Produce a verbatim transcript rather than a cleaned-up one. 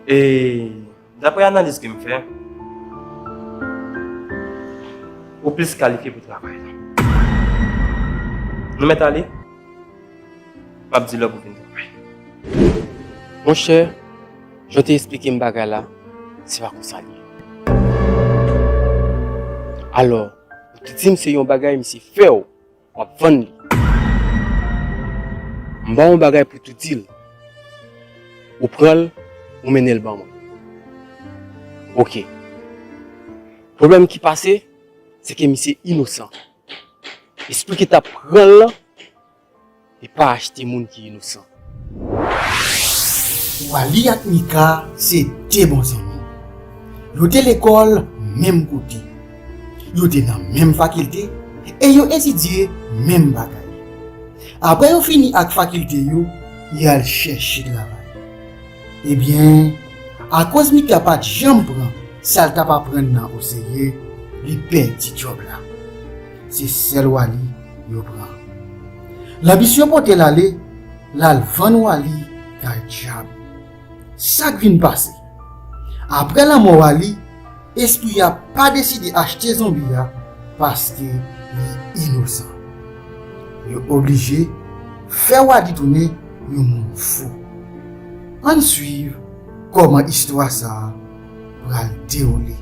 E daprè analiz ke m fè, ou plis kalifye pou travay la. Nou mèt ale? M ap di lè pou vin travay. Monchè, jan w te eksplike m bagay la, se pa konsa l ye. Alò, ou te di m se yon bagay misye fè w, w ap vann li. M ba w yon bagay pou tou di l. Ou pran l, ou mennen l ban mwen. Oke. Pwoblèm ki pase, se ke misye inosan. Espri ki t ap pran l lan, li pa achte moun ki inosan. Wally ak Mika se de bon zanmi. Yo te lekòl menm kote. Yo te nan menm fakilte e yo etidye menm bagay. Apre yo fini ak fakilte yo, y al chèche travay. Ebyen, akoz Mika pa t janm pran sa l t ap aprann nan oserye, li pèdi djòb la. Se sèl Wally yo pran. Lanbisyon pote l ale, l al vann Wally kay dyab. Sa k vin pase? Apre lanmò Wally, espri a pa deside achte zonbi a paske li inosan. Yo oblije fè Wally tounen yon moun fou. Ann swiv kòman istwa sa a pral dewoule.